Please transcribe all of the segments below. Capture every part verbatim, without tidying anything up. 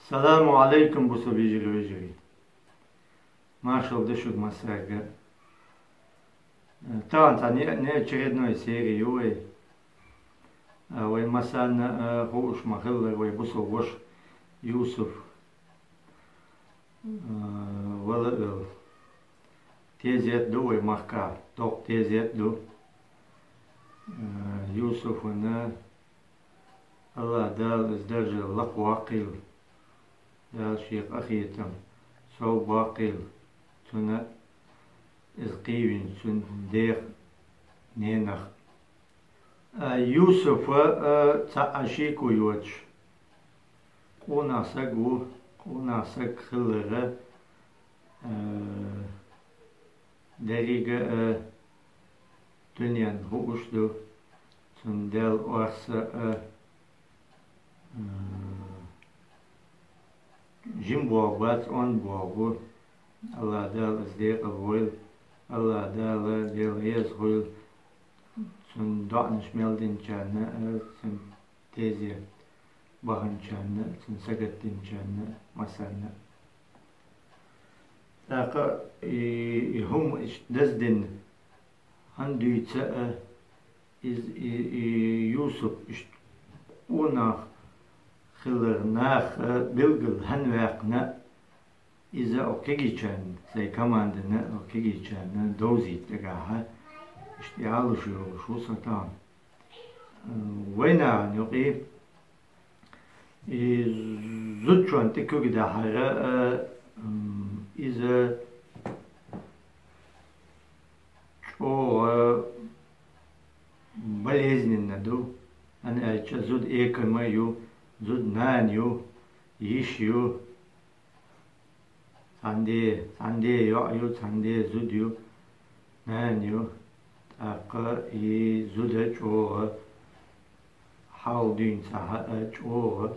Саламу алейкум, бусалба йижарий, вежарий. Маршал да шуга массарга. Э, тахана цхьа не, не очередной сери ю вай. А, вай массанна, э, хууш ма хиллара вай бусалба воша Юсуф, э, вала а вела. Тезет ду вай махкахь, доккха тезет ду. Э, Юсуфана АллахӀ Дала из даржа лакхваккхийла, Дала шен къахетам совбаккхийла, цунна из кхийвинчу цуьнан дех, ненах. А, Юсуфа, а, цхьа а шеко йоцуш, къонах саг ву, къонах саг хиларга, а, деррига а дуьненна хууш ду, цунна Дала орца а, а, жима болх бац, онда болх бу. АллахӀ Дала из декъал войла, АллахӀ Дала Дела реза хуьйла, цунна доӀанаш мел динчарна а, цунна тезет баханчарна а, цунна сагатдинчарна а, массарна а. ТӀаккха и, и хӀума иштта даздина, хӀана дуьйцу а, иза, и, и Юсуп иштта къонах хилар наха билггал хӀана ваьккхина а, иза оха кегийчарна, сайн командана оха кегийчарна довзийта дагахь, иштта и Ӏалуш йолуш ву со тахана. Вайнахана юкъе и зудчонна тӀе куьг дахьара, а, м, иза чӀогӀа болезненно ду, хӀана аьлча зуда экама ю, зуда нана ю, йиша ю. Цхьана де, цхьана де йоӀ ю, цхьана де зуда ю, нана ю. ТӀаккха и зуда чӀогӀа хьал дуьйна ца хьа а, чӀогӀа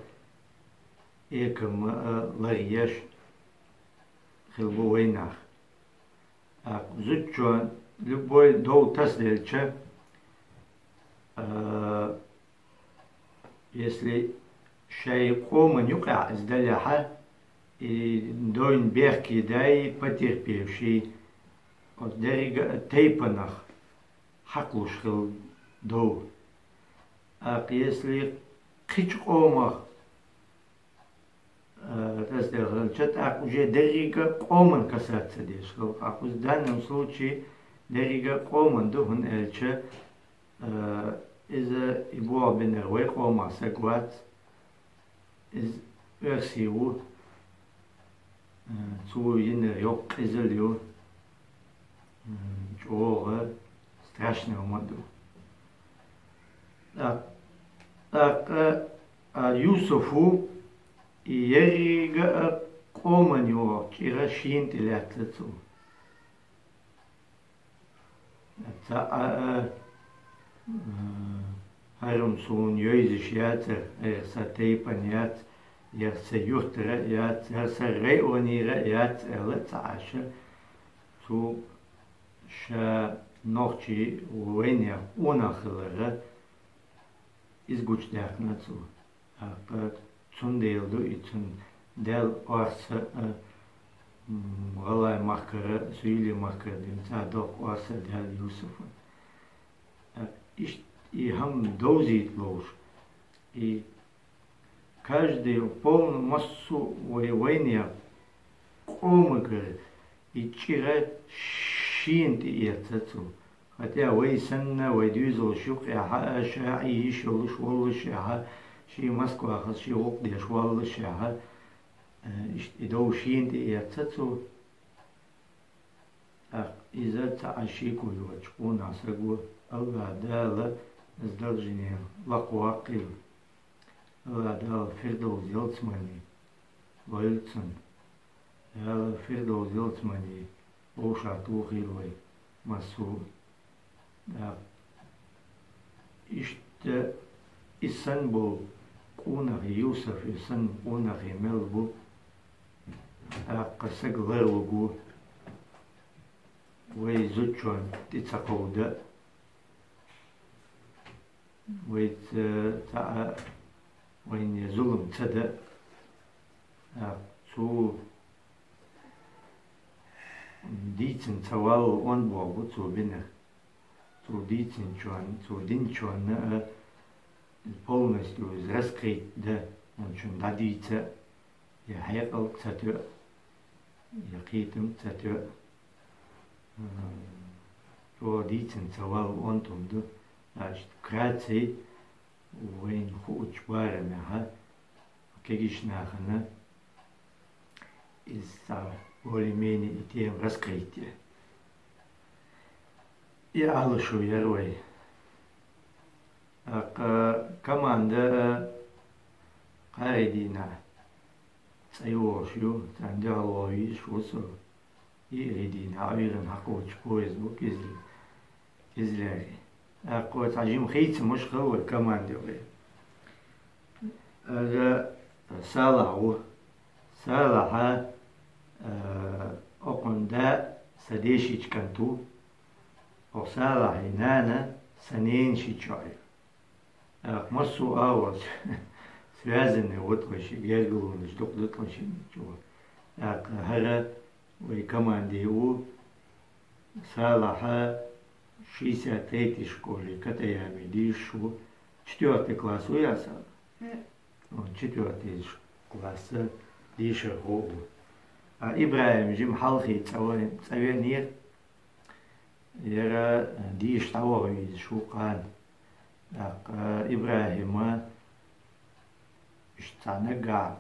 экама а ларъеш хилла бу вайнах. ТӀаккха зудчо любой дов тасаделча, а, если шайн къоман юкъехь иза далехьа, и довйина бехке дай, потерпевший, оцу деррига а тайпанах хьакхалуш хилла дов. ТӀаккха если кхечу къомах, а, тасаделла хилча, тӀаккха уже деррига а къоман касаться деш хилла. ТӀаккха в данном случае деррига а къоман ду, хӀунда аьлча, а, иза и болх бинарг вай къомах саг вац, иза оьрси ву, а, цо йинарг йоккха къизал ю, м, чӀогӀа страшный хӀума ду. ТӀаккха, тӀаккха, а, Юсуфу и еррига а къоман йогӀу чӀира шена тӀе лаьцна цо. Цхьа а, а, хӀара-м суна йовзаш яцара, хӀара сан тайпана яц, яра сан юьртара а яц, яра сан районера а яц аьлла ца Ӏаш, цо ша нохчий вайнех къонах хиларга иза гучудаьккхина цо. ТӀаккха цундела ду и цунна Дала орца а, м, гӀалгӀай махкара а, суьйлийн махкара а дуьйна цхьа доккха орца а даьлла Юсуфан. ТӀаккха иштта и хӀума довзийта ловш, и каждый, полный, массо а вай вайнех къомагара и чӀира шена тӀе эцна цо. ХӀаьта вай санна, вай доьзалш юкъехьа а, ша а йиш йолуш воллушехьа, шен Москвахь, шен гӀуллакх деш воллушехьа, э, иштта и дов шена тӀе эцна цо. ТӀаккха иза цхьа а шеко йоцуш къонах саг ву, АллахӀ Дала иза даржане лакхваккхийла. АллахӀ Дала Фирдовс ялсамани лойла цунна. Дала Фирдовс ялсамани вовшахтухийла вай массо а. ТӀаккха иштта и санна болу къонахий, Юсуф и санна къонахий мел бу, тӀаккха саг ларлуг ву, вай зудчонна тӀе ца кховда, вайца цхьа а вайна зулам ца да. Цу дийцина ца валлал онда боху цо бина. Цу дийцинчунна, цу динчунна а полностью из раскрыть да, ончун дӀадийца, я хьекъал ца тоьа, я кхетам ца тоьа. Цо дийцина ца валлал онтум ду, значит, вкратце вайна хуучу барамехьа кегийчу нахана иза цхьа более-менее и тема раскрытие. И Ӏалашо яра вай. ТӀаккха команда кхаарий дийнахь цӀа йогӀуш ю, царна дуьхьал вогӀу везаш ву со. Иарий дийнахь Ӏуьйранна хьакхочуш поезд бу Кизл-, Кизляре. ТӀаккха цхьа жима хийцамаш хилла вай команде вай. Ара Салахь ву. Салахьа, а, окхунна да сан дешича кӀант ву. Оха Салахьин нана сан ненан шичой. ТӀаккха массо а агӀор связанный ву тхо ши, гергарлонаш дукха ду тхо ши чу. ТӀаккха хӀара вай команде ву Салахьа, шестьдесят третий школе Катаяме дийшаш ву. Четвёртый класс ву, я Салахь? Четвёртый класса дийшархо ву. А ИбрахӀим жима хьалхе цӀа ве-, цӀа веанера, яра дийша дӀаваха везаш ву кхана. ТӀаккха ИбрахӀима иштта цхьа наггахь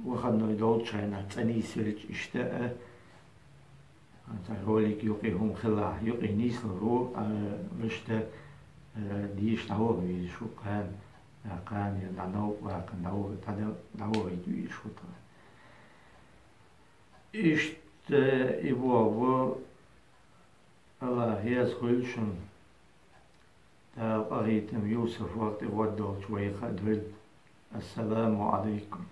выходной долчу хенахь цӀа нийсвелча иштта а, цхьа ролик юкъе хӀума хилахь, юкъе нийслур ву, а, иштта, а, дийша дӀаваха везаш ву кхана, а, кхана я дӀа новкъа ваьккхина дӀаваха-, дӀа-, дӀавахийта везаш ву тхо. Иштта и боху бу, АллахӀа хеза хуьлда шуна. Дала къахетам Юсуфах тӀе гӀо долчу вайх а дуьйла. Ассаламу Ӏалайкум.